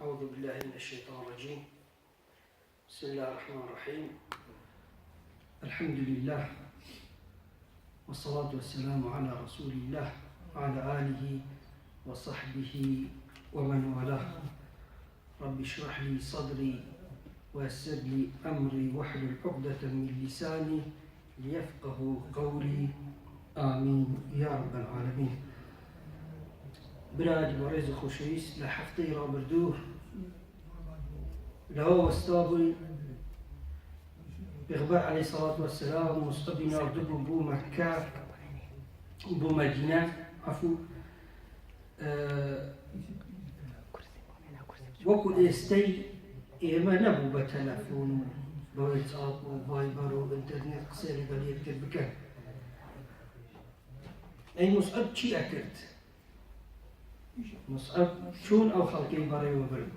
أعوذ بالله من الشيطان الرجيم بسم الله الرحمن الرحيم الحمد لله والصلاة والسلام على رسول الله وعلى آله وصحبه ومن والاه رب اشرح لي صدري ويسر لي أمري واحلل عقدة من لساني ليفقهوا قولي آمین یا رب العالمین برایانی بەڕێز و خۆشەویست لە هەفتەی ڕابردوو لەوە وەستا بووین پێغەمبەر عەلەیهی سەڵات وەسەلام مصعبی ناردبوو بۆ مەککە بۆ مەدینە عەفو وەکو ئێستەی ئێمە نەبوو بە تەلەفۆن و بە وەتسئاپ و ڤایبەر و ئینتەرنێت قسەی لەگەڵ یەکتر بکەن. ئەی موسعەب چی ئەکرد؟ موسعەب چۆن ئەو خەڵکەی بەڕێوە برد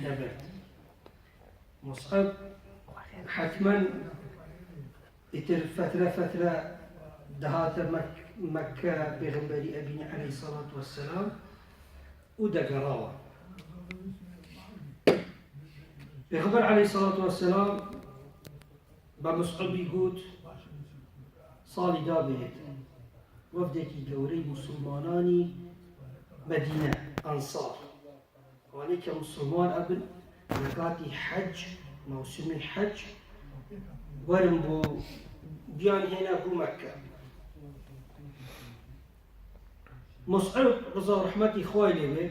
دەبرد؟ موسعەب حتمما ئیتر فترە فترە دەهاتە مەکە پێغەمبەری ئەبینی عەلەیهی سەڵات وەسەلام و دەگەڕاوە. پێغەمبەر عەلەیهی سەڵات وەسەلام بە موسعەبی گوت ساڵی دابێت وەفدێکی گەورەی موسڵمانانی مەدینە ئەنسار ئەوانەی کە موسڵمان ئەبن لە کاتی حەج مەوسمی حەج وەرن بۆ بیان هێنا بۆ مەککە مصعب ڕزا و ڕەحمەتی خوای لێبێ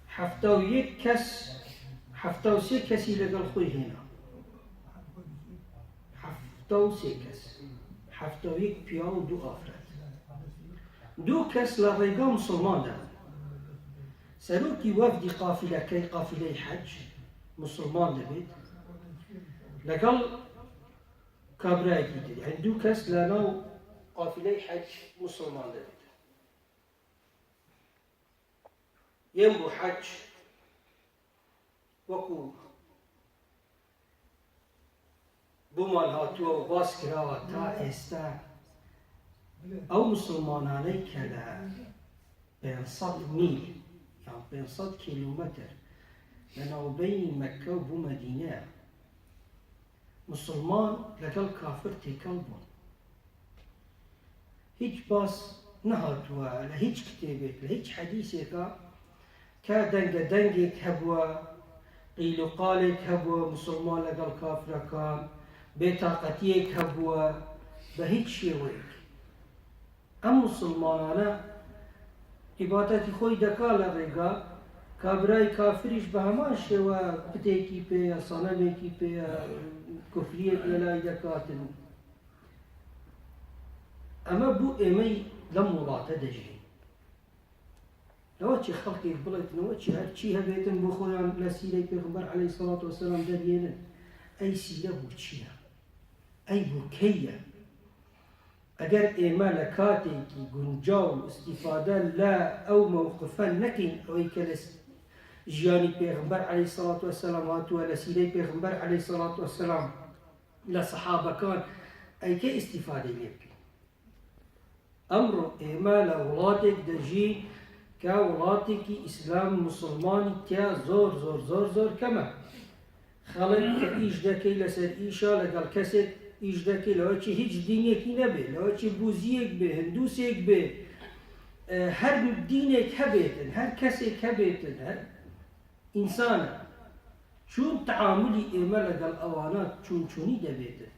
71 کەس 73 کەسی لەگەڵ خۆی هێنا 73 کەس 71 پیاو و دوو ئافرەت دوو کەس لە ڕێگا مسلمان دەبن سەرۆکی وەفدی قافیلەکەی قافیلەی حەج مسلمان دەبێت لەگەڵ کابرایەکی تر یعنی دوو کەس لە ناو قافیلەی حەج مسلمان دەبێت یەم بۆ حەج وەکو بۆمان هاتووە و باس کراوە تا ئێستا ئەو مسلمانانەی کە لە 500 میل یان 500 کیلومتر لە ناوبەینی مەککە و بۆ مەدینە مسلمان لەگەڵ کافر تێکەڵ بوون هیچ باس نەهاتووە لە هیچ کتێبێک لە هیچ حەدیسێکا کە دەنگە دەنگێک هەبووە قیل و قالێک هەبووە موسڵمان لەگەڵ کافرەکان بێتاقەتیەک هەبووە بە هیچ شێوەیەک ئەم موسڵمانانە عیبادەتی خۆی دەکا لە ڕێگا کابرای کافریش بە هەمان شێوە پتێکی پێیە سەنەمێکی پێیە کوفریەک لەلای دەکاتن ئەمە بوو ئێمەی لەم وڵاتە دەژین لەوە چی خەڵکێک بڵێتنەوە چی هەرچی هەبێتن بۆ خۆیان لە سیرەی پێغمبەر عەلەیهی سەڵات وەسەلام دەریێنن ئەی سیرە بۆ چییە؟ ئەی بۆ کەیە؟ ئەگەر ئێمە لە کاتێکی گونجاو و ئیستیفادە لە ئەو مەوقفە نەکەین ئەوەی کە لە ژیانی پێغمبەر عەلەیهی سەڵات وەسەلام هاتووە لە سیرەی پێغمبەر عەلەیهی سەڵات وەسەلام لە سەحابەکان ئەی کەی ئیستیفادەی لێ بکەین؟ ئەمڕۆ ئێمە لە وڵاتێک دەژین کە وڵاتێکی ئیسلام موسڵمانی تیا زۆر زۆر زۆر زۆر کەمە خەڵک کە ئیش دەکەی لەسەر ئیشا لەگەڵ کەسێک ئیش دەکەی لەوەچی هیچ دینێکی نەبێ لەوەچی بوزیەک بێ هندوسێک بێ هەر دینێک هەبێتن هەر کەسێک هەبێتن هەر ئینسانە چون تعاملی ئێمە لەگەڵ ئەوانە چون چونی دەبێتن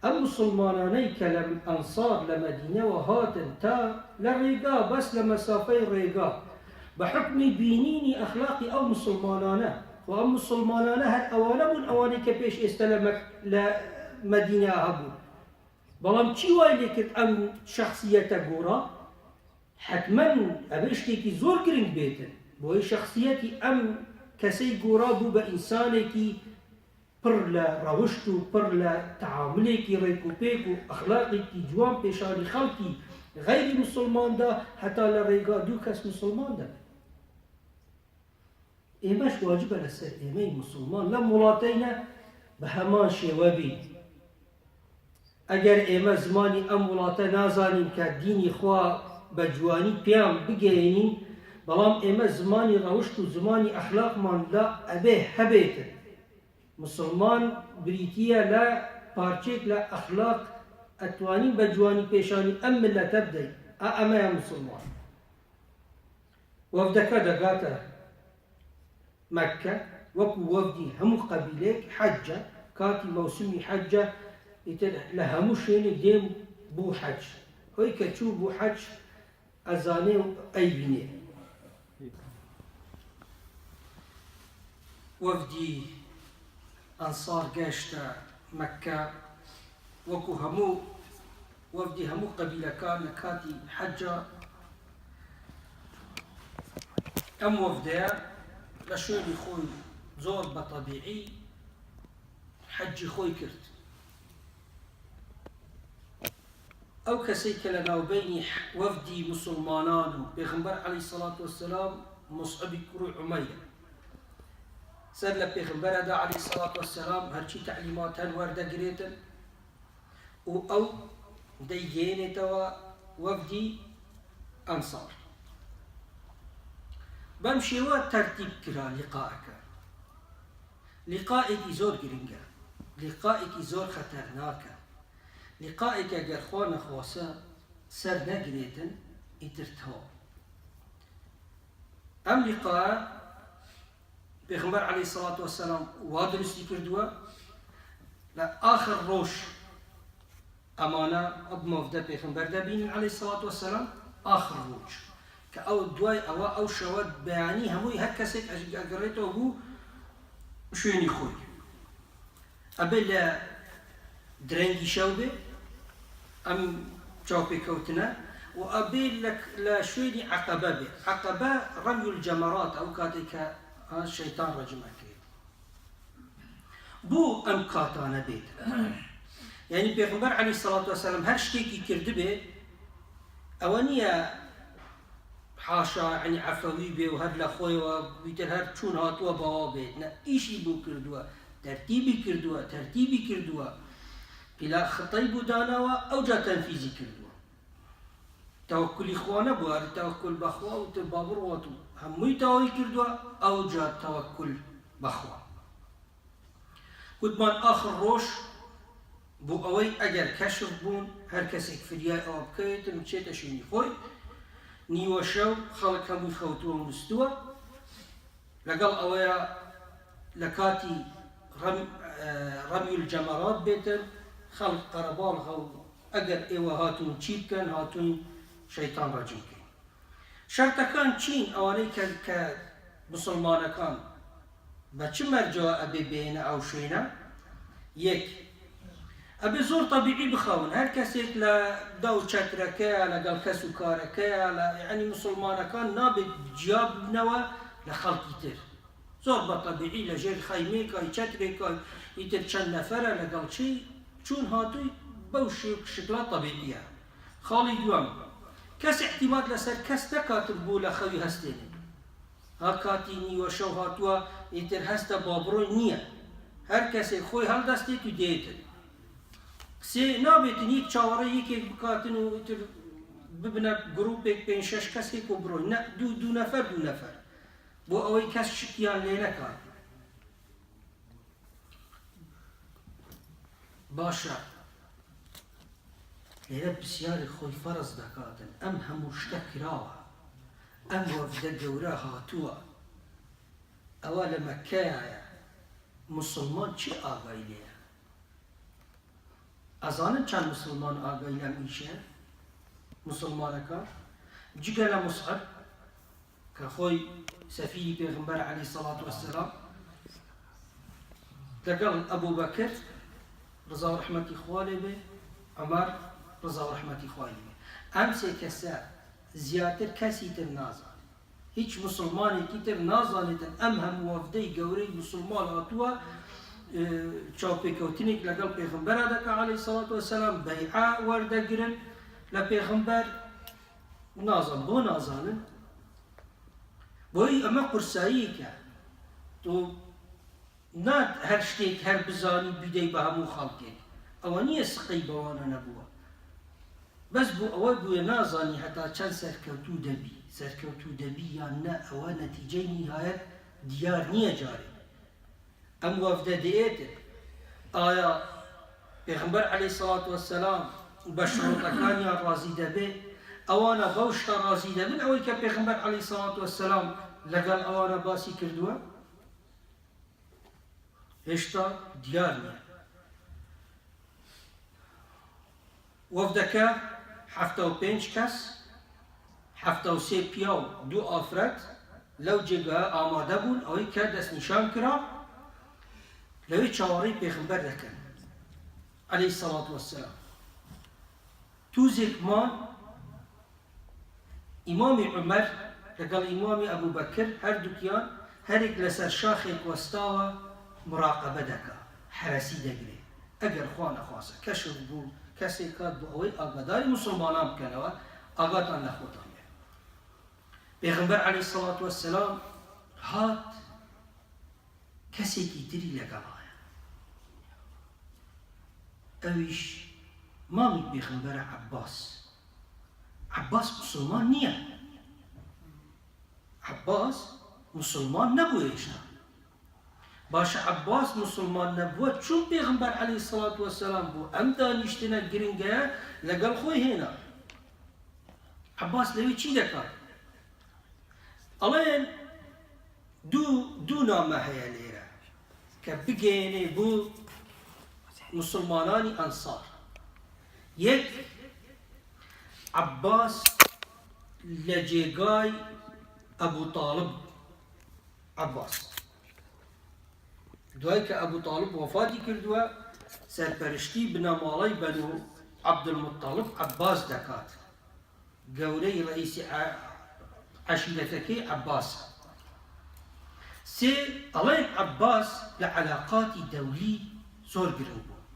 ئەم موسڵمانانەی کە لە ئەنسار لە مەدینەوە هاتن تا لە ڕێگا بەس لە مەسافەی ڕێگا بە حوکمی بینینی ئەخلاقی ئەو موسڵمانانە خۆ ئەم موسڵمانانە هەر ئەوانە بوون ئەوانەی کە پێش ئێستا لە مەک لە مەدینە هەبوون بەڵام چی وای لێکرد ئەم شەخسیەتە گۆڕا حەتمەن ئەبێ شتێکی زۆر گرنگ بێتن بۆی شەخسیەتی ئەم کەسەی گۆڕا بوو بە ئینسانێکی پڕ لە ڕەوشت و پڕ لە تەعامولێکی ڕێک و پێک و ئەخلاقێکی جوان پێشانی خەڵکی غەیری موسڵمان دا هەتا لە ڕێگا دوو کەس موسڵمان دەبن. ئێمەش واجبە لەسەر ئێمەی موسڵمان لەم وڵاتەینە بە هەمان شێوە بین. ئەگەر ئێمە زمانی ئەم وڵاتە نازانین کە دینی خوا بە جوانی پێیان بگەیەنین، بەڵام ئێمە زمانی ڕەوشت و زمانی ئەخلاقمان لا ئەبێ هەبێتن. مسوڵمان بریتییە لە پارچەیەک لە ئەخلاق ئەتوانین بە جوانی پێشانی ئەم مللەتە بدەین ئا ئەمەیە مسوڵمان. وەفدەکە دەگاتە مەککە وەکو وەفدی هەموو قەبیلەیەک حەجە کاتی مەوسمی حەجە ئیتر لە هەموو شوێنێک دێن بۆ حەج ئەوی کە چوو بۆ حەج ئەزانێ و ئەیبینێ. وەفدی ئەنسار گەشتە مەککە وەکو هەموو وەفدی هەموو قەبیلەکان لە کاتی حەجا ئەم وەفدەیە لە شوێنی خۆی زۆر بە تەبیعی حەجی خۆی کرد. ئەو کەسەی کە لە ناوبەینی وەفدی موسوڵمانان و پێغەمبەر عەلەیهی سەڵات وەسەلام موسعەبی کوڕی عومەیرە سەر لە پێغەمبەر ئەدا عەلەیهی سەڵات وەسەلام هەرچی تەعلیمات هەن وەردەگرێتن و ئەو دەیگەیەنێتەوە وەفدی ئەنسار. بەم شێوە تەرتیب کرا لیقاءەکە. لیقائێکی زۆر گرنگە، لیقائێکی زۆر خەتەرناکە. لیقائێکە گەر خوا نەخواسە سەر نەگرێتن ئیتر تەواو. ئەم لیقائە پێغەمبەر عەلەیهی سەڵات وەسەلام وا دروستی کردووە لە ئاخر ڕۆژ ئەمانە ئەو مەفدە پێغەمبەر دەبینن عەلەیهی سەڵات وەسەلام ئاخر ڕۆژ کە ئەو دوای ئەوە ئەو شەوە بەیانی هەمووی هەر کەسێک ئەگەڕێتەوە بوو شوێنی خۆی ئەبێ لە درەنگی شەو بێ ئەم چاوپێکەوتنە و ئەبێ لە شوێنی عەقەبە بێ، عەقەبە ڕەمی الجەمەرات ئەو کاتێک کە شەیتان ڕەجم ئەکرێت بۆ ئەم کاتانە بێت یعنی پێغمبەر عەلەیهی سەڵات وەسەلام هەر شتێکی کردبێ ئەوە نییە حاشا یعنی عەفەوی بێ و هەر لە خۆیەوە بیتر هەر چوون هاتووە باوا بێت نە ئیشی بۆ کردووە تەرتیبی کردووە تەرتیبی کردووە پیلا خطەی بۆ داناوە ئەوجا تەنفیزی کردووە تەوەکولی خوا نەبووە هەر تەوەکول بەخوا و تر با بڕوات و هەمووی تەواوی کردووە ئەوجا تەوەکول بەخوا گوتمان ئاخر ڕۆژ بۆ ئەوەی ئەگەر کەشف بوون هەر کەسێک فریای ئەوە بکەوێتن و بچێتە شوێنی خۆی، نیوە شەو خەڵک هەمووی خەوتووە و نوستووە، لەگەڵ ئەوەیا لە کاتی رەمی الجەمەرات بێتن خەڵک قەرەباڵغە و ئەگەر ئێوە هاتوون چی بکەن هاتووین شەیتان ڕەجم بکەین. شەرتەکان چین ئەوانەی کە کە موسڵمانەکان بە چ مەرجەوە ئەبێ بێنە ئەو شوێنە؟ یەک، ئەبێ زۆر تەبیعی بخەون هەر کەسێک لە داو چەترەکەیا لەگەڵ کەس و کارەکەیا لە یەعنی موسڵمانەکان نابێت جیا ببنەوە لە خەڵکی تر زۆر بە تەبیعی لە ژێر خەیمێکای چەترێکای ئیتر چەند نەفەرە لەگەڵ چی چوون هاتووی بەو شکڵە تەبیعیە. خاڵی دووەم، کەس ئیعتیماد لەسەر کەس نەکاتن بۆ لە خەوی هەستێنێ. ها کاتی نیوە شەو هاتووە ئیتر هەستە با بڕۆین نییە. هەر کەسێک خۆی هەڵدەستێت و دێتن. سێ، نابێتن یەک چاوەڕێی یەکێک بکاتن و ئیتر ببنە گروپێک پێنج شەش کەسێک و بڕۆین. نە دوو دوو نەفەر دوو نەفەر. بۆ ئەوەی کەس شکیان لێ نەکات. باشە لێرە پرسیارێک خۆی فەرز دەکاتن ئەم هەموو شتە کراوە ئەم وەفدە گەورە هاتووە ئەوە لە مەککەیایە موسڵمان چی ئاگای لێیە ئەزانن چەند موسڵمان ئاگای لەم ئیشەیە موسڵمانەکان جگە لە موسعەب کە خۆی سەفیری پێغەمبەر عەلەیهی سەڵات وەسەلام لەگەڵ ئەبوبەکر ڕزا و ڕەحمەتی خوا لێ بێ، عومەر ڕزا و ڕەحمەتی خوای لێ بێ، ئەم سێ کەسە زیاتر کەسی تر نازانێت. هیچ موسڵمانێکی تر نازانێتن ئەم هەموو وەفدەی گەورەی موسڵمان هاتووە چاوپێکەوتنێک لەگەڵ پێغەمبەرا دەکا عەلەیهی سەڵات وەسەلام، بەیعە وەردەگرن لە پێغەمبەر، نازم بۆ نازانن بۆی ئەمە قورساییەکە تۆ نات هەر شتێک هەر بزانی بیدەی بە هەموو خەڵکێک ئەوە نییە سقەی بەوانە نەبووە بەس بۆ ئەوە بووە نازانی هەتا چەند سەرکەوتوو دەبی. سەرکەوتوو دەبی یان نە ئەوە نەتیجەی نیهایەت دیار نییە جارێ ئەم وەفدە دێتن ئایا پێغەمبەر عەلەیهی سەڵات وەسەلام بە شروتەکانیان ڕازی دەبێ؟ ئەوانە بەو شتە ڕازی دەبن ئەوەی کە پێغەمبەر عەلەیهی سەڵات وەسەلام لەگەڵ ئەوانە باسی کردووە؟ هێشتا دیار نییە. وەفدەکە 75 کەس، 73 پیاو دوو ئافرەت لەو جێگایە ئامادە بوون ئەوەی کە دەستنیشان کرا لەوێ چاوەڕێی پێغەمبەر دەکەن عەلەیهی سەڵات وەسەلام. توزێک مان ئیمامی عومەر لەگەڵ ئیمامی ئەبوبەکر هەردووکیان هەرێک لەسەر شاخێک وەستاوە مراقەبە دەکا حەرەسی دەگرێ ئەگەر خوا نەخواستە کەشف بوو کەسێک هات بۆ ئەوەی ئاگاداری موسڵمانان بکەنەوە ئاگاتان لە خۆتان بێ. پێغەمبەر عەلەیهی سەڵات وەسەلام هات کەسێکی تری لەگەڵایە ئەویش مامی پێغەمبەرە عەباس. عەباس موسڵمان نییە، عەباس موسڵمان نەبوو هێشتا. باشە عەباس موسڵمان نەبووە چۆن پێغەمبەر عەلەیهی سەڵات وەسەلام بۆ ئەم دانیشتنە گرنگەیە لەگەڵ خۆی هێنا؟ عەباس لەوێ چی دەکات؟ ئەڵێن دوو دوو نامە هەیە لێرە کە بگەیەنێ بۆ موسڵمانانی ئەنسار. یەک، عەباس لە جێگای ئەبو تاڵب عەباس دوای کە ئەبو تاڵب وەفاتی کردووە سەرپەرشتی بنەماڵەی بەنو عەبدولموتەڵب عەباس دەکات گەورەی ڕەئیسی عەشیرەتەکەی عەباسە. سێ، ئەڵێن عەباس لە عەلاقاتی دەولی زۆر گرنگ بوو،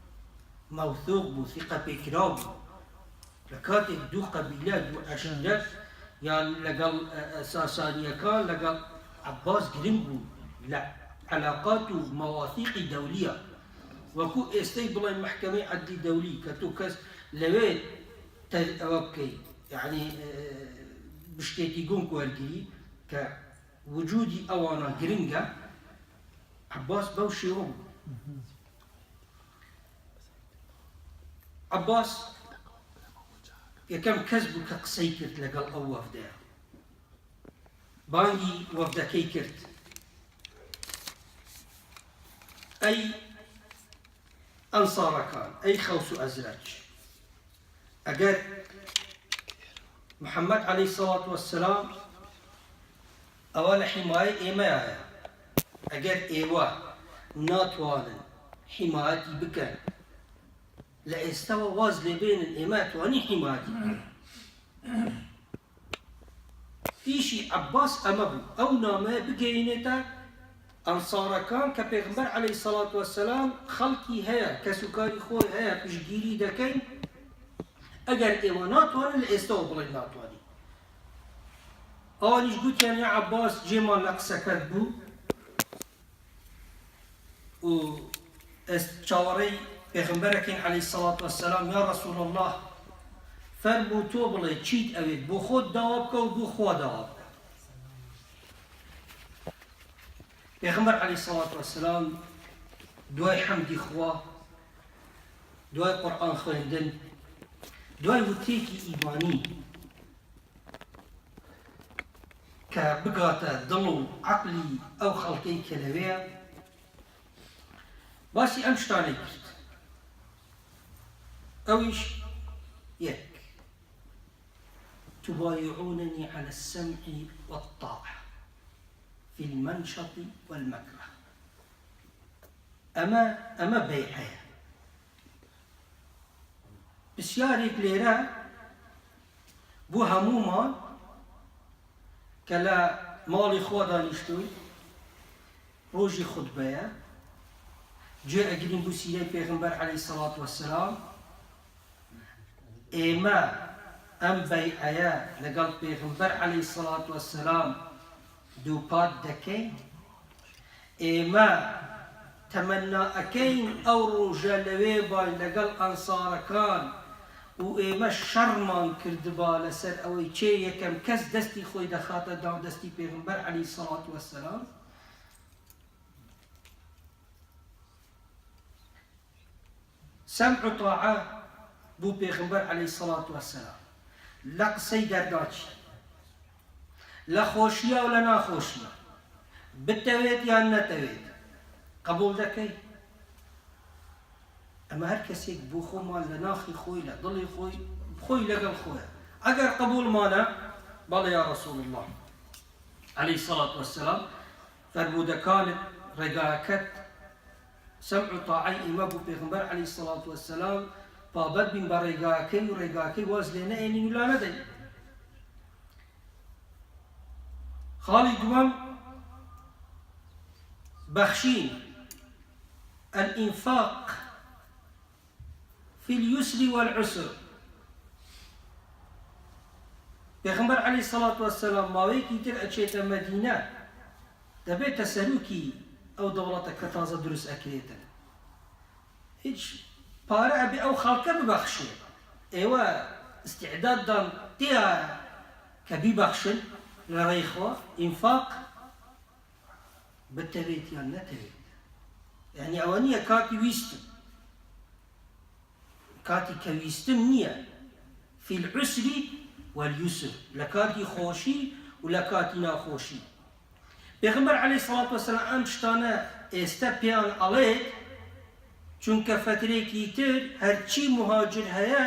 مەوثوق بوو، ثیقە پێکراو بوو. لە کاتێک دوو قەبیلە، دوو عەشیرەت یان لەگەڵ ساسانییەکان لەگەڵ عەباس گرنگ بوو لە عەلاقات و مەواسیقی دەولیە. وەکوو ئێستەی بڵێن مەحکەمەی عەدلی دەولی کە تۆ کەس لەوێ ئەوە بکەی یەعنی بشتێکی گونگ وەرگری کە وجودی ئەوانە گرنگە عەباس بەو شێوە بوو. عەباس یەکەم کەس بوو کە قسەی کرد لەگەڵ ئەو وەفدەیە بانگی وەفدەکەی کرد ئەی ئەنساڕەکان ئەی خەوس و ئەزرەج ئەگەر محمد علیە سڵات وسلام ئەوە لە حیمایەی ئێمەیایە ئەگەر ئێوە ناتوانن حیمایەتی بکەن لە ئێستەوە واز لێبێنن ئێمە توانی حیمایەتی بکەین. ئیشی عەباس ئەمە بوو ئەو نامەیە بگەیەنێتە ئەنسارەکان کە پێغەمبەر عەلەیهی سەڵات وەسەلام خەڵکی هەیە کەسوکاری خۆی هەیە پشتگیری دەکەین ئەگەر ئێوە ناتوانن لە ئێستەوە بڵێن ناتوانین. ئەوانیش گوتیان یا عەباس جێمان لە قسەکەت بوو و ئێست چاوەڕێی پێغەمبەرەکەین عەلەیهی سەڵات وەسەلام یا ڕەسوڵ اللە فەرموو تۆ بڵێ چیت ئەوێت بۆ خۆت داوا بکە و بۆ خوا داوا بکە. پێغەمبەر عەلەیهی سەڵات وەسەلام دوای حەمدی خوا دوای قورئان خوێندن دوای وتێکی ئیمانی کە بگاتە دڵ و عەقلی ئەو خەڵکەی کە لەوێیە باسی ئەم شتانەی کرد ئەویش یەک تبايعونني على السمع والطاعة في المنشط والمكره ئەمە ئەمە بەیعەیە پرسیارێک لێرە بۆ هەموومان کە لە ماڵی خوا دانیشتووین ڕۆژی خوتبەیە گوێ ئەگرین بۆ سیرەی پێغەمبەر عەلەیهی سەڵات وەسەلام ئێمە ئەم بەیعەیە لەگەڵ پێغەمبەر عەلەیهی سەڵات وەسەلام دووپات دەکەین ئێمە تەمەنا ئەکەین ئەو ڕۆژە لەوێ باین لەگەڵ ئەنسارەکان. و ئێمەش شەڕمان کردبا لەسەر ئەوەی کێ یەکەم کەس دەستی خۆی دەخاتە ناو دەستی پێغەمبەر عەلەیهی سەڵات وەسەلام، سەمع و تاعە بۆ پێغەمبەر عەلەیهی سەڵات وەسەلام لە قسەی دەرناچی، لە خۆشیا و لە ناخۆشیا، بتەوێت یان نەتەوێت قبوڵ دەکەی؟ ئەمە هەر کەسێک بۆ خۆمان لە ناخی خۆی لە دڵی خۆی خۆی لەگەڵ خۆیە ئەگەر قبوڵمانە بەڵێ یا رسول اللە علیە الصلوة والسلام فەرموودەکانت ڕێگاکەت سەمع و تاعەی ئیمە بۆ پێغەمبەر علیە الصلوة والسلام پابەند بین بە ڕێگاکەی و ڕێگاکەی واز لێ نەهێنین و لانەدەین. خاڵی دووەم بەخشین الانفاق فی الیسر والعسر پێغەمبەر عەلەیهی سەڵات وەسەلام ماوەیەکی تر ئەچێتە مەدینە دەبێتە سەرۆکی ئەو دەوڵەتە کە تازە دروست ئەکرێتن هیچ پارە ئەبێ ئەو خەڵکە ببەخشێ ئێوە ئیستعدادتان تیایە کە بیبەخشن لە ڕێی خوا ئینفاق بتەوێت یان نەتەوێت یانی ئەوە نییە کاتی ویستم کاتی کە ویستم نییە فی العسر والیسر لە کاتی خۆشی و لە کاتی ناخۆشی پێغەمبەر عەلەیهی سڵات وەسەلام ئەم شتانە ئێستە پێیان ئەڵێت چونکە فەترێکی تر هەرچی مهاجر هەیە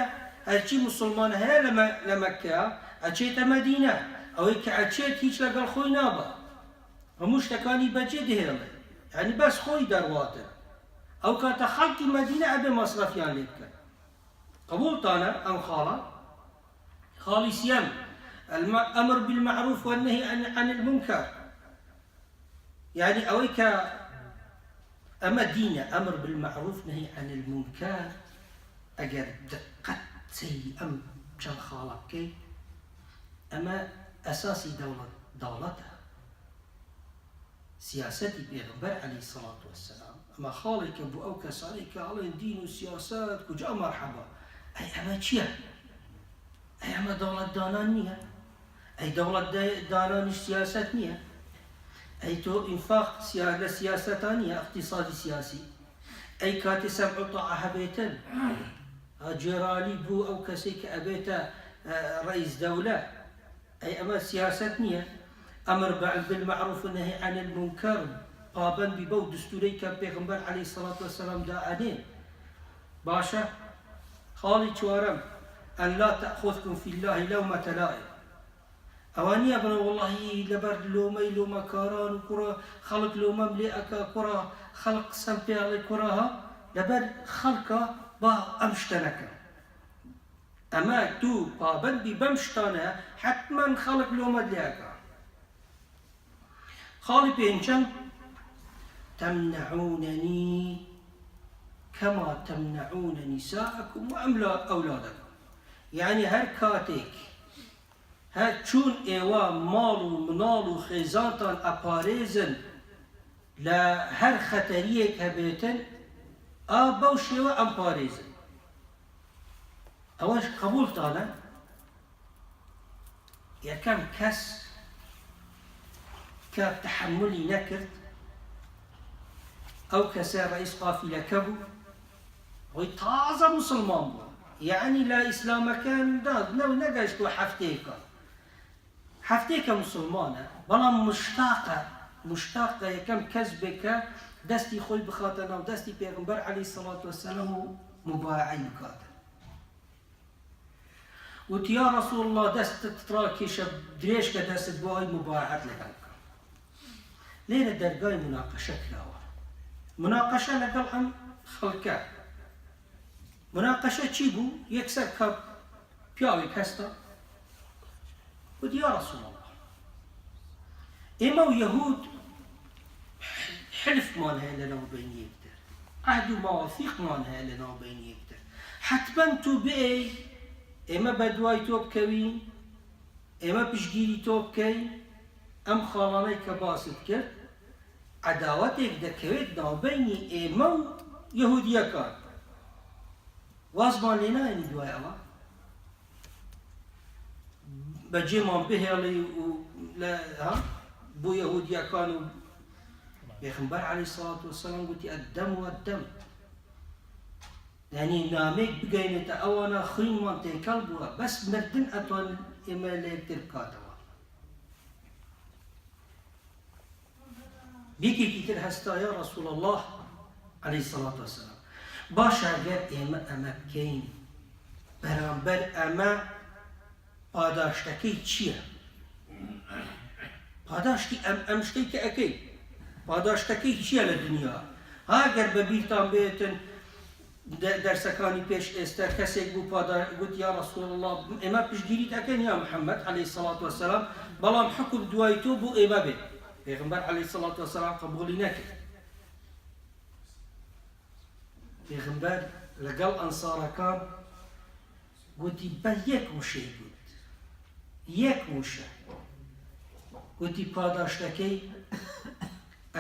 هەرچی موسڵمان هەیە لە مەککە ئەچێتە مەدینە ئەوەی کە ئەچێت هیچ لەگەڵ خۆی نابا هەموو شتەکانی بەجێ دەهێڵێ یانی بەس خۆی دەڕواتن ئەو کاتە خەڵکی مەدینە ئەبێ مەسرەفیان لێ بکەن قبوڵتانە ئەم خاڵە؟ خاڵی سیەم الامر بالمعروف والنهی عن المنکر یعنی ئەوەی کە ئەمە دینە ئەمر بالمعروف نهی عن المنکر ئەگەر دقت سەیری ئەم چەند خاڵە بکەیت ئەمە ئەساسی دەوڵەت دەوڵەتە سیاسەتی پێغەمبەر عەلەیهی سەڵات وەسەلام ئەمە خاڵێکە بۆ ئەو کەسانەی کە ئەڵێن دین و سیاسەت کوجا مەرحەبا ئەی ئەمە چییە؟ ئەی ئەمە دەوڵەت دانان نییە؟ ئەی دەوڵەت دانانیش سیاسەت نییە؟ ئەی تۆ ئینفاق لە سیاسەتا نییە اقتصادی سیاسی؟ ئەی کاتی سەمع و تاعە هەبێتن گوێڕالی بۆ ئەو کەسەی کە ئەبێتە ڕئیس دەولە ئەی ئەمە سیاسەت نییە؟ امر بالمعروف و نهی عن المنکر پابەند بی بەو دستورەی کە پێغەمبەر علیە الصلوە والسلام دائەنێ باشە خاڵی چوارەم ان لا تأخذکم فی اللە لومة لائم ئەوە نییە بڵێ وەڵاهی لەبەر لۆمەی لۆمەکاران و کوڕە خەڵک لۆمەم لێ ئەکا کوڕە خەڵک قسەم پێ ئەڵێ کوڕە ها لەبەر خەڵکە با ئەم شتە نەکەم ئەمە تو پابەند بی بەم شتانە حەتمەن خەڵک لۆمەت لێ ئەکا. خاڵی پێنجەم، تمنعوننی کما تمنعون نساءکم و اولادکم یعنی هەر کاتێک هەر چون ئێوە ماڵ و مناڵ و خێزانتان ئەپارێزن لە هەر خەتەریەک هەبێتن ئا بەو شێوە ئەمپارێزن. ئەوەش قبوڵتانە؟ یەکەم کەس کە تەحەمولی نەکرد ئەو کەسە ڕئیس قافیلەکە بوو ئەوەی تازە موسڵمان بوو یەعنی لە ئیسلامەکان نەگەشتووە هەفتەیەکە هەفتەیەکە موسڵمانە بەڵام مشتاقە مشتاقە یەکەم کەس بێ کە دەستی خۆی بخاتە ناو دەستی پێغەمبەر عەلەیهی سەڵات وەسەلام و موبایەعەی بکاتن وتی یا رسول الله دەستت ڕاکێشە درێژکە دەستت بۆ ئەوەی موبایەعەت لەگەڵ بکەم لێرە دەرگای مناقەشە کراوە مناقەشە لەگەڵ ئەم خەڵکە مناقەشە چی بوو؟ یەکسەر کە پیاوێک هەستا وتی یا رسول اللە ئێمە و یەهود حلفمان هەیە لە ناو بینی یەکتر عهد و مواثیقمان هەیە لە ناو بینی یەکتر حتما تۆ بێی ئێمە بە دوای تۆ بکەوین ئێمە پشتگیری تۆ بکەین ئەم خاڵانەی کە باست کرد عەداوەتێک دەکەوێت ناوبەینی ئێمە و یەهودییەکان وازمان لێ نایەنی دوای ئەوە؟ بەجێمان بهێڵی و لە ها بۆ یەهودیەکان و پێغەمبەر عەلەیهی سڵات وەسەلام گوتی الدم والدم یعنی نامێک بگەینێتە ئەوانە خوینمان تێکەڵ بووە بەس مردن ئەتوان ئێمە لە یەکتر بکاتەوە. یەکێکی تر هەستا یا رسول اللە علیە الصلوة والسلام باشە گەر ئێمە ئەمە بکەین بەرامبەر ئەمە پاداشتەکەی چییە؟ پاداشتی ئەم ئەم شتەی کە ئەەکەی پاداشتەکەی چییە لە دنیا ها گەر بە بیرتان بێتن دەرسەکانی پێش ئێستا کەسێک بوو پادا گوت یا رسول اللە ئێمە پشتگیریت ئەکەین یا محمد علیە الصلوة والسلام بەڵام حوکم دوای تۆ بۆ ئێمە بێت پێغەمبەر علیە الصلوة والسلام قبوڵی نەکرد پێغەمبەر لەگەڵ ئەنسارەکان گوتی بە یەک وشەی گوت یەک وشە گوتی پاداشتەکەی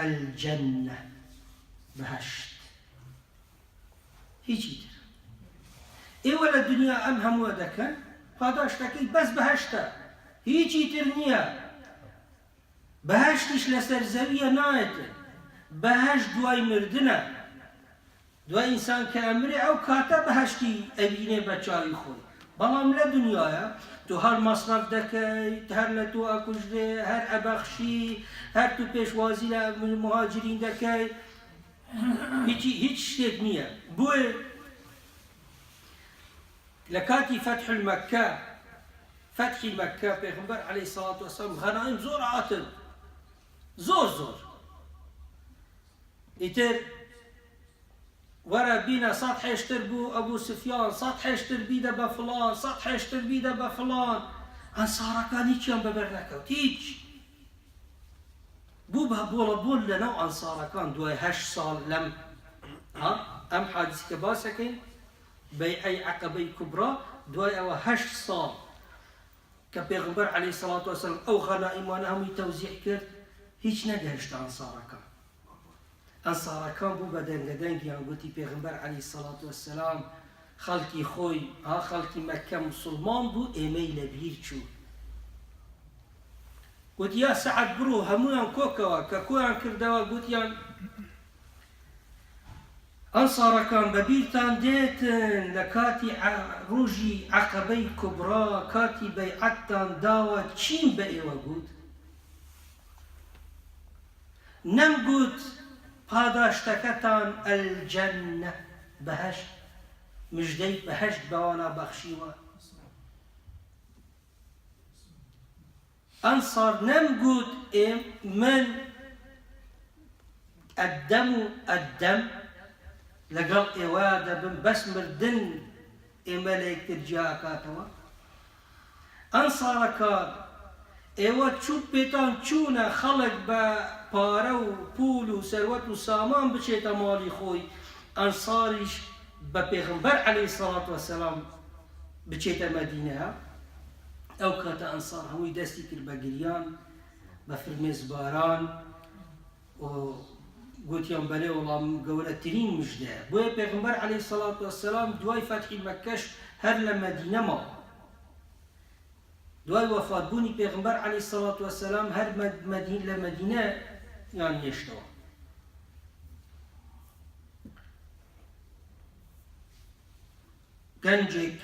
الجنە بەهەشت هیچی تر ئێوە لە دنیا ئەم هەمووە دەکەن پاداشتەکەی بەس بەهەشتە هیچی تر نییە بەهەشتیش لەسەر زەویە نایەتن بەهەشت دوای مردنە دوای ئینسان کە ئەمرێ ئەو کاتە بەهەشتی ئەبینێ بە چاوی خۆی بەڵام لە دنیاە تۆ هەر مەسرەف دەکەیت هەر لە تۆ ئەکوژرێ هەر ئەبەخشی هەر تو پێشوازی لە مهاجرین دەکەی هیچی هیچ شتێک نییە بۆیە لە کاتی فەتح المەکە فەتحی مەکە پێغمبەر عەلەیهی سەڵات وەسەلام غەنایم زۆر هاتن زۆر زۆر ئیتر وەرە بینە سەد حێشتر بوو ئەبوو سفیان سەد حێشتر بیدە بە فڵان سەد حێشتر بیدە بە فڵان ئەنسارەکان هیچیان بەبەر نەکەوت هیچ بوو بە بۆڵە بۆل لە ناو ئەنسارەکان دوای هەشت ساڵ لەم ها ئەم حادیسی کە باس ئەکەین بەیعەی عەقەبەی کوبرا دوای ئەوە هەشت ساڵ کە پێغەمبەر عەلەیهی سەڵات وەسەلام ئەو غەنائیمانە هەمووی تەوزیع کرد هیچ نەگەهشتە ئەنسارەکان ئەنسارەکان بوو بە دەنگە دەنگیان گوتی پێغەمبەر عەلەیهی سەڵات وەسەلام خەڵکی خۆی ها خەڵکی مەککە موسڵمان بوو ئێمەی لەبیر چوو گوتی یا سەعد بڕۆ هەموویان کۆکەوە، کە کۆیان کردەوە گوتیان، ئەنسارەکان بە بیرتان دێتن لە کاتی ڕۆژی عەقەبەی کوبڕا کاتی بەیعەتتان داوە چیم بە ئێوە گوت؟ نەمگوت پاداشتەکەتان الجنە بەهەشت، مژدەی بەهەشت بەوانە بەخشیوە؟ ئەنسار نەمگوت ئێم من ئەدەم و ئەدەم لەگەڵ ئێوە دەبم بەس مردن ئێمە لە یەکتر جیا ئەکاتەوە ئەنسارەکان ئێوە چوو پێتان چوونە خەڵک بە پارە و پوول و سەروەت و سامان بچێتە ماڵی خۆی ئەنساریش بە پێغەمبەر عەلەیهی سەڵات وەسەلام بچێتە مەدینە ئەو کاتە ئەنسار هەمووی دەستی کرد بە گریان بە فرمێسک باران و گوتیان بەلێ وەڵام گەورەترین مژدەیە بۆیە پێغمبەر عەلەیهی سەڵات وەسەلام دوای فەتحی مەککەش هەر لە مەدینە ماوە دوای وەفاتبوونی پێغمبەر عەلەیهی سەڵات وەسەلام هەر مەدین لە مەدینە یان نێشتەوە گەنجێک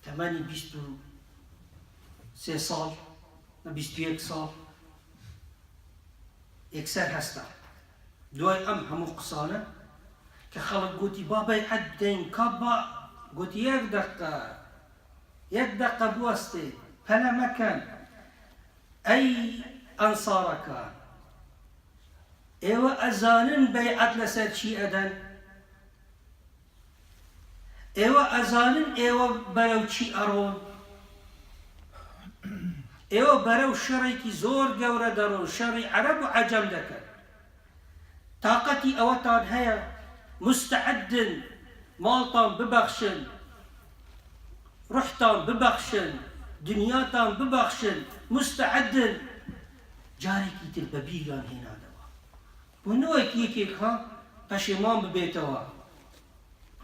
تەمەنی 23 ساڵ، 21 ساڵ، یەکسەر هەستا. دوای ئەم هەموو قسانە کە خەڵک گوتی با بەیعەت بدەین کا با گوتی یەک دەقە یەک دەقە بوەستێ پەلە مەکەن ئەی ئەنسارەکان ئێوە ئەزانن بەیعەت لەسەر چی ئەدەن؟ ئێوە ئەزانن ئێوە بەرەو چی ئەڕۆن؟ ئێوە بەرەو شەڕێکی زۆر گەورە دەڕۆن، شەڕی عەرەب و عەجەم دەکەن. تاقەتی ئەوەتان هەیە؟ مستعدن ماڵتان ببەخشن، ڕوحتان ببەخشن، دنیاتان ببەخشن، مستعدن؟ جارێکی تر بە بیریان هێنانەوە. بۆ نەوەک یەکێک ها پەشێمان ببێتەوە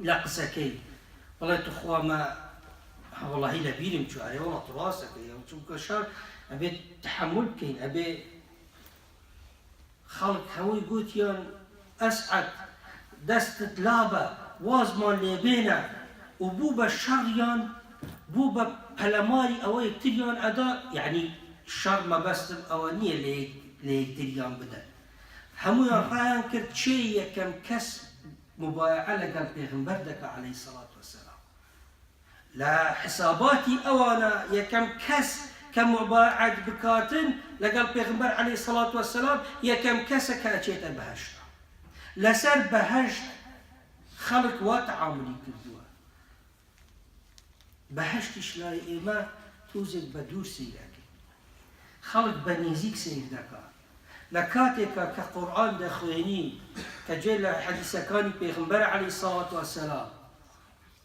لە قسەکەی بڵێ توخوا مە وەڵاهی لە بیرم چوو ئەرێ وەڵا تو ڕاست دەکەی ئەو چونکە شەڕ ئەبێت تەحەمول بکەین ئەبێ خەڵک هەمووی گوتیان ئەسعەد دەستت لابە وازمان لێ بێنە و بوو بە شەڕیان بوو بە پەلەماری ئەوە یەکتریان ئەدا یەعنی شەڕ مەبەستم ئەوە نییە لە یەکتریان بدەن هەموویان ڕایان کرد کێ یەکەم کەس موبایەعە لەگەڵ پێغەمبەر دەکا عەلەیهی سەڵات وەسەلام لە حساباتی ئەوانە یەکەم کەس کە موبایەعەت بکاتن لەگەڵ پێغەمبەر عەلەیهی سەڵات وەسەلام یەکەم کەسە کە ئەچێتە بەهەشتا لەسەر بەهەشت خەڵک وا تەعامولی کردووە بەهەشتیش لای ئێمە تۆزێک بە دوور سەیر ئەکەین خەڵک بە نێزیک سەیر دەکا لە کاتێکا کە قورئان دەخوێنی کە جێ لە حەدیسەکانی پێغەمبەر عەلەیهی سەڵات وەسەلام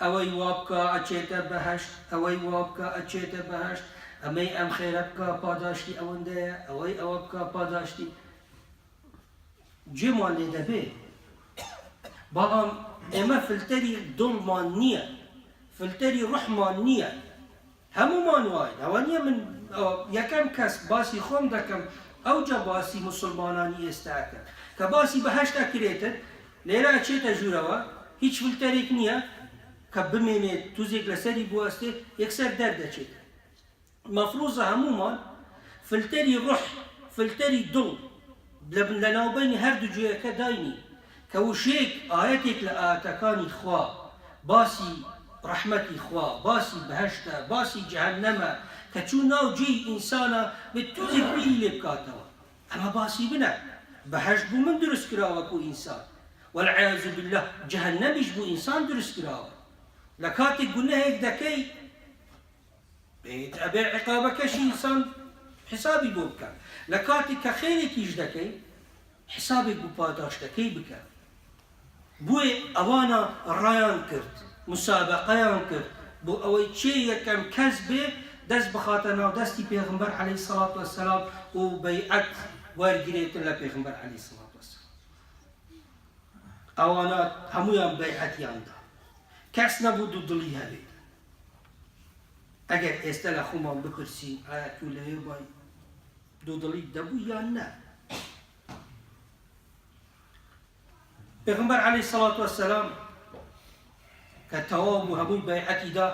ئەوەی وا بکا ئەچێتە بەهەشت، ئەوەی وا بکا ئەچێتە بەهەشت، ئەمەی ئەم خێرە بکا پاداشتی ئەوەندەیە، ئەوەی ئەوە بکا پاداشتی. گوێمان لێ دەبێ، بەڵام ئێمە فلتەری دڵمان نییە، فلتەری ڕوحمان نییە، هەموومان واین، ئەوە نییە من یەکەم کەس باسی خۆم دەکەم ئەوجا باسی موسڵمانانی ئێستا ئەکەم، کە باسی بەهەشت ئەکرێتن لێرە ئەچێتە ژوورەوە هیچ فلتەرێک نییە کە بمێنێت توزێک لەسەری بوەستێ یەکسەر دەردەچێت، مەفروزە هەموومان فلتەری ڕوح فلتەری دڵ لەناوبەینی هەردوو گوێیەکە داینین کە وشەیەک ئایەتێک لە ئایەتەکانی خوا باسی ڕەحمەتی خوا باسی بەهەشتە باسی جەهەنەمە کە چوو ناو جێی ئینسانە بێت تۆزێک بیری لێ بکاتەوە ئەمە باسی منە بەهەشت بو من دروست کرا وەکو ئینسان والعیاذ باللە جەهەنەمیش بو ئینسان دروست کراوە لە کاتێک گوناهێک دەکەی بێت ئەبێ عیقابەکەشی ئینسان حسابی بۆ بکا لە کاتێک کە خێرێکیش دەکەی حسابێک بۆ پاداشتەکەی بکە بۆیە ئەوانە ڕایان کرد مسابەقەیان کرد بۆ ئەوەی کێ یەکەم کەس بێ دەست بخاتە ناو دەستی پێغمبەر عەلەیهی سەڵات وەسەلام و بەیعەت وەرگرێتن لە پێغمبەر عەلەیهی سەڵات وەسەلام ئەوانە هەموویان بەیعەتیان دا کەس نەبوو دوودڵی هەبێت ئەگەر ئێستا لە خۆمان بپرسین ئایا تۆ لەوێ بای دوودڵیت دەبوو یان نا؟ پێغەمبەر عەلەیهی سەڵات وەسەلام کە تەواو بوو هەمووی بەیعەتی دا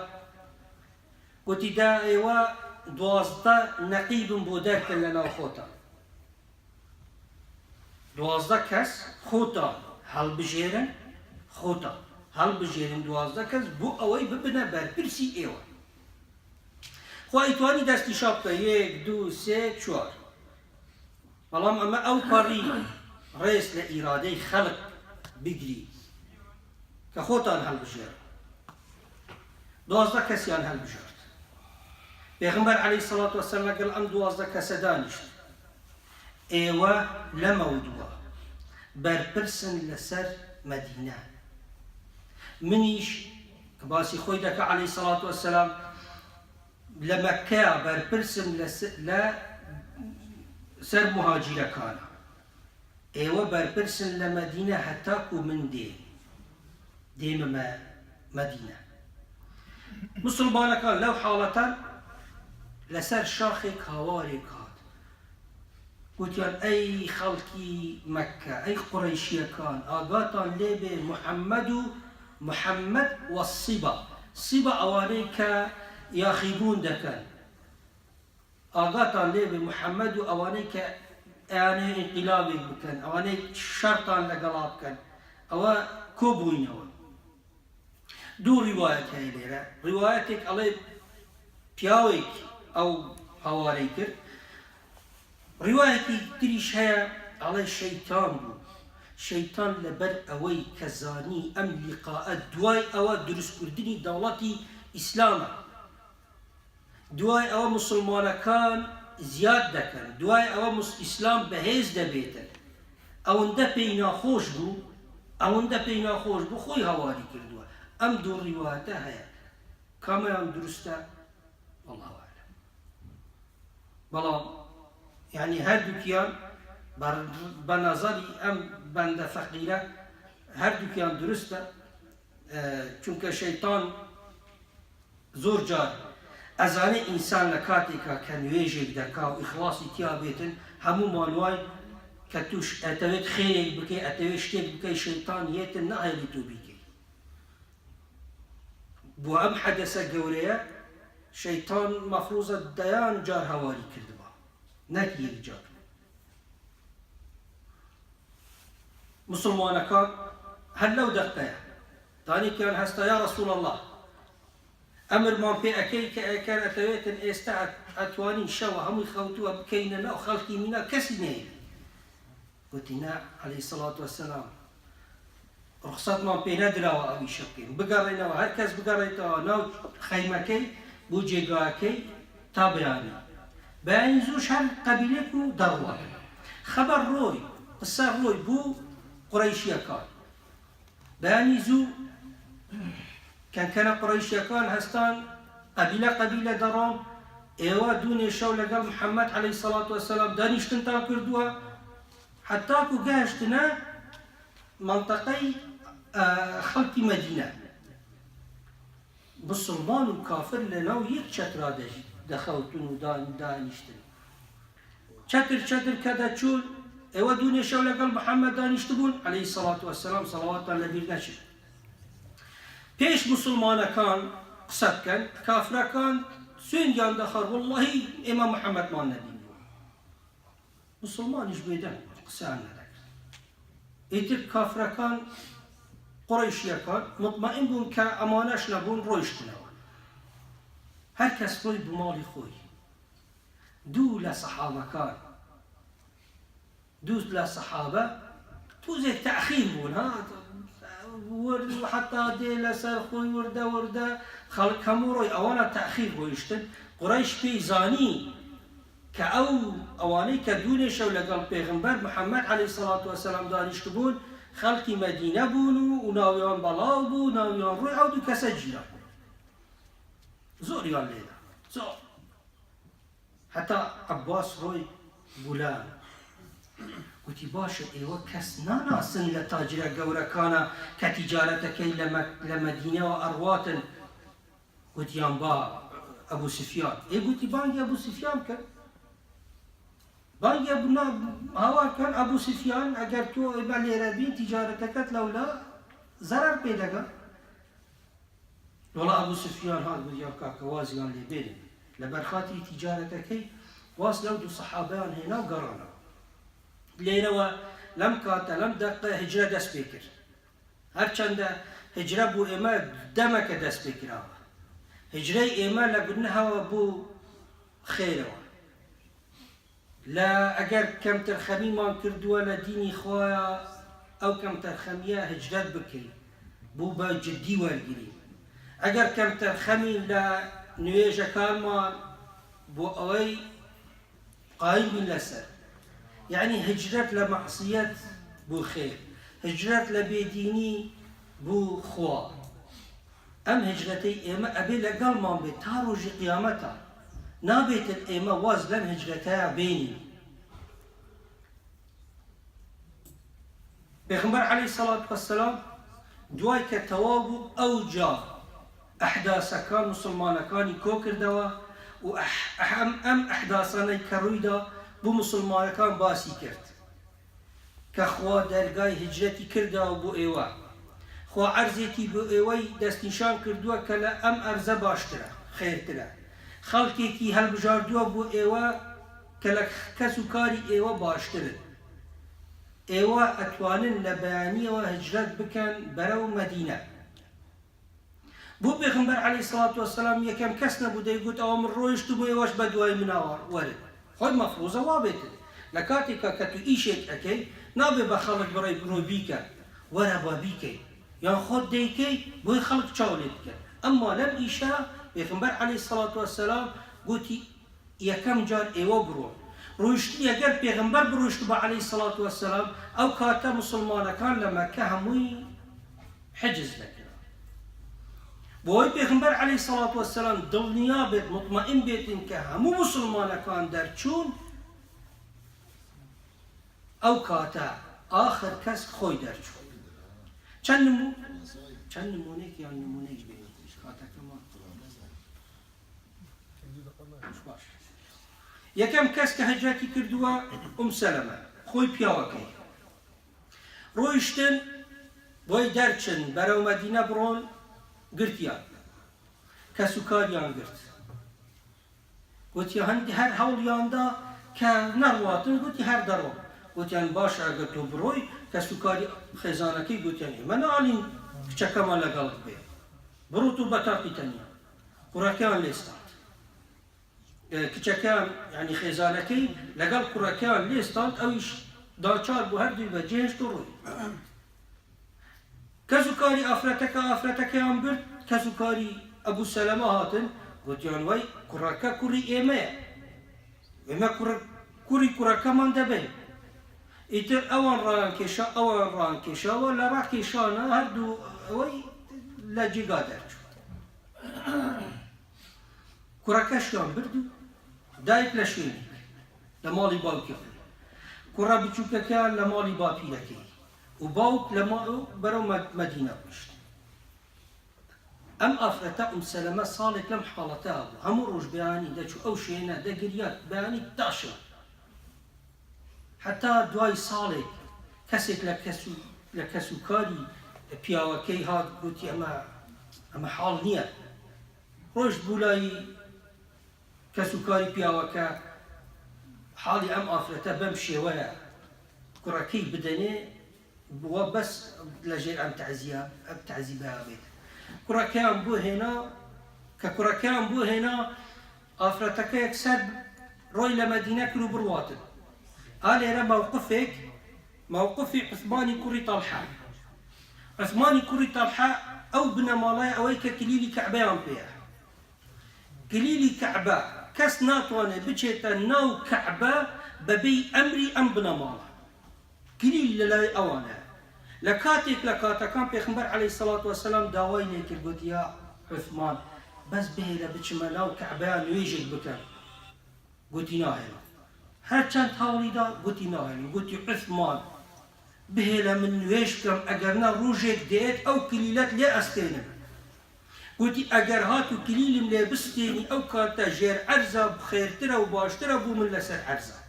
گوتی دا ئێوە 12 نەقیبم بۆ دەرکەن لە ناو خۆتان 12 کەس خۆتان هەڵبژێرن خۆتان هەڵبژێرن 12 کەس بۆ ئەوەی ببنە بەرپرسی ئێوە خوا ئەیتوانی دەستنیشان بکە یەک دوو سێ چوار بەڵام ئەمە ئەو پەڕی ڕێز لە ئیرادەی خەڵک بگری کە خۆتان هەڵبژێرن 12 کەسیان هەڵبژارد پێغمبەر عەلەیهی سەڵات وەسەلام لەگەڵ ئەم 12 کەسە دانیشت ئێوە لەمەودوا بەرپرسن لەسەر مەدینە منیش کە باسی خۆی دەکا عەلەیهی سەڵات وەسەلام لە مەککەیا بەرپرسم لە سەر موهاجیرەکانە ئێوە بەرپرسن لە مەدینە هەتاکو من دێم دێمە مەدینە مسلمانەکان لەو حاڵەتە لەسەر شاخێک هاوارێک هات گوتیان ئەی خەڵکی مەککە ئەی قوڕەیشیەکان ئاگاتان لێبێ محەممەد و محمد و صبا، صبا ئەوانەی کە یاخیبوون دەکەن، ئاگاتان لێبێ محمد و ئەوانەی کە ئەیانەوێ ئینقیلابێک بکەن، ئەوانەی شەڕتان لەگەڵا بکەن، ئەوە کۆبووینەوە. دوو ڕیوایەت هەیە لێرە، ڕیوایەتێک ئەڵێ پیاوێک ئەو هاوارەی کرد، ڕیوایەتی تریش هەیە ئەڵێ شەیتان بوو، شەیتان لەبەر ئەوەی کە زانی ئەم لیقائە دوای ئەوە دروستکردنی دەوڵەتی ئیسلامە، دوای ئەوە موسڵمانەکان زیاد دەکەن، دوای ئەوە ئیسلام بەهێز دەبێتن، ئەوەندە پێی ناخۆش بوو، ئەوەندە پێی ناخۆش بوو خۆی هاواری کردووە. ئەم دوو ڕیوایەتە هەیە، کامیان دروستە؟ واللە اعلم. بەڵام یانی هەردووکیان بە نەزەری ئەم بەندە فەقیرە هەردووکیان دروستە چونکە شەیتان. زۆر جار ئەزانێ ئینسان لە کاتێکا کە نوێژێک دەکا و ئیخڵاسی تیا بێتن هەموومان واین کە توش ئەتەوێت خێرێک بکەی ئەتەوێت شتێک بکەی شەیتان یەتن ناهێڵی تۆ بیکەی بۆ ئەم حەدەسە گەورەیە شەیتان مەفروزە دەیان جار هاواری کردبا نەک یەک جار. موسڵمانەکان هەر لەو دەقەیە دانێکیان هەستا یا رسول اللە ئەمرمان پێ ئەکەی کە ئەکەر ئەتەوێتن ئێستا ئەتوانین شەوە هەمووی خەوتووە بکەینە ناو خەڵکی مینا کەسی نەیەوێت گوتی نا عەلەیهی سڵات وەسەلام ڕوخسەتمان پێ نەدراوە ئەو ئیشە بکەین بگەڕێنەوە هەر کەس بگەڕێتەوە ناو خەیمەکەی بۆ جێگاکەی تا بەیانی بەیانی زووش هەر قەبیلێک و دەڕوات خەبەر ڕۆی قسە ڕۆی بوو قوڕەیشیەکان بەیانی زوو کەنکەنە قوڕەیشیەکان هەستان قەبیلە قەبیلە دەڕۆن ئێوە دوونێ شەو لەگەڵ محەممەد عەلەیهی سەڵات وەسەلام دانیشتنتان کردووە حەتاکو گەهشتنە مەنتەقەی خەڵکی مەدینە مسوڵمان و کافر لەناو یەک چەترا دەخەوتن و دانیشتن چەتر چەتر کە دەچوون ئێوە دوونێ شەو لەگەڵ محەممەد دانیشتبوون عەلەیهی سەڵات وەسەلام سەڵەواتتان لەبیر نەچێت پێش مسوڵمانەکان قسە بکەن کافرەکان سوێندیان دەخوارد وەڵڵاهی ئێمە محەممەدمان نەبینیوە موسڵمانیش بێدەنگ بوون قسەیان نەدەکرد. ئیتر کافرەکان، قوڕەیشییەکان، موتمەئین بوون کە ئەمانەش نەبوون ڕۆیشتنەوە. هەر کەس ڕۆی بۆ ماڵی خۆی. دوو لە سەحابەکان، دوو لە سەحابە توزێک تەئخیر بوون ها ورد حەتا دێ لەسەر خۆی وردە وردە خەڵک هەموو ڕۆی ئەوانە تەئخیر ڕۆیشتن. قوڕەیش پێی زانی کە ئەو ئەوانەی کە دوونێ شەو لەگەڵ پێغەمبەر محمد علیە سڵات وسلام دانیشتبوون خەڵکی مەدینە بوون و ناویان بەڵاو بوو ناویان ڕووی ئەو دوو کەسە گیرا زۆریان لێدا زۆر هەتا عەباس ڕۆی بولان گوتی باشە ئێوە کەس ناناسن لە تاجرە گەورەکانە کە تیجارەتەکەی لە مەدینەوە ئەڕواتن گوتیان با ئەبو سفیان ئێ گوتی بانگی ئەبو سفیان بکەن بانگی ئەبو نا هاوار کەن ئەبو سفیان ئەگەر تۆ ئێمە لێرە بین تیجارەتەکەت لەولا زەرەر پێ دەگا وەڵا ئەبو سفیان هات گوتیان کاکە وازیان لێ بێنن لەبەر خاتری تیجارەتەکەی واز لەو دوو سەحابەیان هێنا و گەڕانەوە لێرەوە لەم کاتە لەم دەقە هجرە دەست پێ کرد هەرچەندە هیجرە بۆ ئێمە دەمەکە دەست پێ کراوە، هیجرەی ئێمە لە گوناهەوە بۆ خێرەوە، لە ئەگەر کەمتەرخەمیمان کردووە لە دینی خوایا ئەو کەمتەرخەمیە هیجرەت بکەین بۆ بە جدی وەرگرین، ئەگەر کەمتەرخەمین لە نوێژەکانمان بۆ ئەوەی قایم بین لەسەر یەعنی هیجرەت لە مەعسیەت بو خێر هیجرەت لە بێ دینی بو خوا ئەم هیجرەتەی ئێمە ئەبێ لەگەڵمان بێت تا ڕۆژی قیامەتا نابێتن ئێمە واز لەم هیجرەتەیا بێنین پێغەمبەر عەلەیهی سەڵات وەسەلام دوای کە تەواو بوو ئەوجا ئەحداسەکان موسڵمانەکانی کۆکردەوە و ئەم ئەحداسانەی کە ڕوویدا بۆ موسڵمانەکان باسی کرد کە خوا دەرگای هیجرەتی کردەوە بۆ ئێوە خوا ئەرزێکی بۆ ئێوەی دەستنیشان کردووە کە لە ئەم ئەرزە باشترە خێرترە خەڵکێکی هەڵبژاردووە بۆ ئێوە کە لە کەس و کاری ئێوە باشترن ئێوە ئەتوانن لە بەیانیەوە هیجرەت بکەن بەرەو مەدینە. بۆ پێغەمبەر علیە سڵات وسلام یەکەم کەس نەبوو دەیگوت ئەوە من ڕۆیشتم و ئێوەش بەدوای مناوە وەرن خۆی مەفروزە وابێتن لە کاتێکا کە تو ئیشێک ئەکەی نابێ بە خەڵک بڕێی بڕۆ بیکە وەرە با بیکەی یان خۆت دەیکەی بۆی خەڵک چاو لێت بکەن ئەمما لەم ئیشە پێغەمبەر علیە سڵات وسلام گوتی یەکەم جار ئێوە بڕۆن ڕۆیشتنی ئەگەر پێغەمبەر بڕۆیشتبا علیە سڵات وسلام ئەو کاتە موسڵمانەکان لە مەککە هەمووی حجز دەکرا بۆ ئەوەی پێغەمبەر عەلەیهی سەڵات وەسەلام دڵنیا بێت موتمەئین بێتن کە هەموو موسڵمانەکان دەرچوون ئەو کاتە ئاخر کەس خۆی دەرچوو چەند نمو چەند نمونێک یان نمونێک بێنیت کاتەکەمان. باش یەکەم کەس کە هجرەتی کردووە ئوم سەلەمە خۆی پیاوەکەی ڕۆیشتن بۆی دەرچن بەرەو مەدینە بڕۆن گرتیان کەسوکاریان گرت گوتی هەندی هەر هەوڵیاندا کە نەڕواتن گوتی هەر دەڕۆم گوتیان باشە ئەگەر تۆ بڕۆی کەسوکاری خێزانەکەی گوتیان ئێمە ناڵین کچەکەمان لەگەڵت بێ بڕۆ تۆ بەتاقی تەنیا کوڕەکەیان لێستاند کچەکەیان یانی خێزانەکەی لەگەڵ کوڕەکەیان لێستاند ئەویش داچار بوو هەردووی بەجێهێشت و ڕۆی کەس و کاری ئافرەتەکە ئافرەتەکەیان برد کەس و کاری ئەبوو سەلەمە هاتن گوتیان وای کوڕەکە کوڕی ئێمەیە ئێمە کوڕی کوڕەکەمان دەبین ئیتر ئەوان ڕایان کێشا ئەوان ڕایان کێشاوە لە ڕاکێشانە هەردوو ئەوەی لە جێگا دەرچوو کوڕەکەشیان برد و دایک لە شوێنێک لە ماڵی باوکی خۆی، کوڕە بچووکەکەیان لە ماڵی باپیرەکەی و باوک لە ماڵ و بەرەو مەدینە ڕۆیشت. ئەم ئافرەتە ئوم سەلەمە ساڵێک لەم حاڵەتە بوو، هەموو ڕۆژ بەیانی دەچوو ئەو شوێنە دەگریا بەیانی تا شەو. هەتا دوای ساڵێک کەسێک لە کەس و لە کەسوکاری پیاوەکەی هات گوتی ئەمە ئەمە حاڵ نییە. ڕۆیشت بو لای کەس و کاری پیاوەکە حاڵی ئەم ئافرەتە بەم شێوەیە کوڕەکەی بدەنێ بوە بەس لەژێر ئەم تەعزیە ئەم تەعزیبە بێت کوڕەکەیان بۆ هێنا کە کوڕەکەیان بۆ هێنا ئافرەتەکە یەکسەر ڕۆی لە مەدینە کرد و بڕواتن ئا لێرە مەوقفێک مەوقفی عوسمانی کوڕی تەڵحە عوسمانی کوڕی تەڵحە ئەو بنەماڵەیە ئەوەی کە کلیلی کەعبەیان پێیە کلیلی کەعبە کەس ناتوانێت بچێتە ناو کەعبە بەبێی ئەمری ئەم بنەماڵە کلیل لەلای ئەوانە لە کاتێک لە کاتەکان پێخمبەر عەلەیهی سەڵات وەسەلام داوای لێ کرد گوتی یا عوسمان بەس بهێلە بچمە ناو کەعبەیا نوێژێک بکەم گوتی ناهێڵم هەرچەند هەوڵی دا گوتی ناهێڵم گوتی عوسمان بهێلە من نوێژ بکەم ئەگەرنا ڕوژێک دێت ئەو کلیلەت لێ ئەستێنم گوتی ئەگەر هاتوو کلیلم لێ بستێنی ئەو کاتە ژێر عەرزا بخێرترە و باشترە بوو من لەسەر عەرزا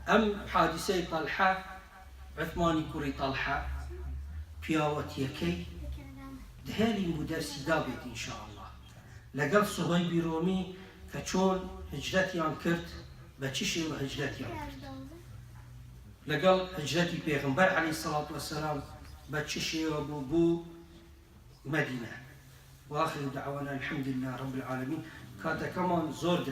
ئەم حادیسەی تەلحە عوسمانی کوڕی تەلحە پیاوەتیەکەی دهێلین بوو دەرسی دابێت ان شاء اللە لەگەڵ سوهەیبی ڕۆمی کە چۆن هیجرەتیان کرد بە چ شێوە هیجرەتیان کرد لەگەڵ هیجرەتی پێغەمبەر عەلەیهی سەڵات وەسەلام بە چ شێوە بوو بۆ مەدینە وآخر دعوانا الحمد لله رب العالمین کاتەکەمان زۆر درەنگ.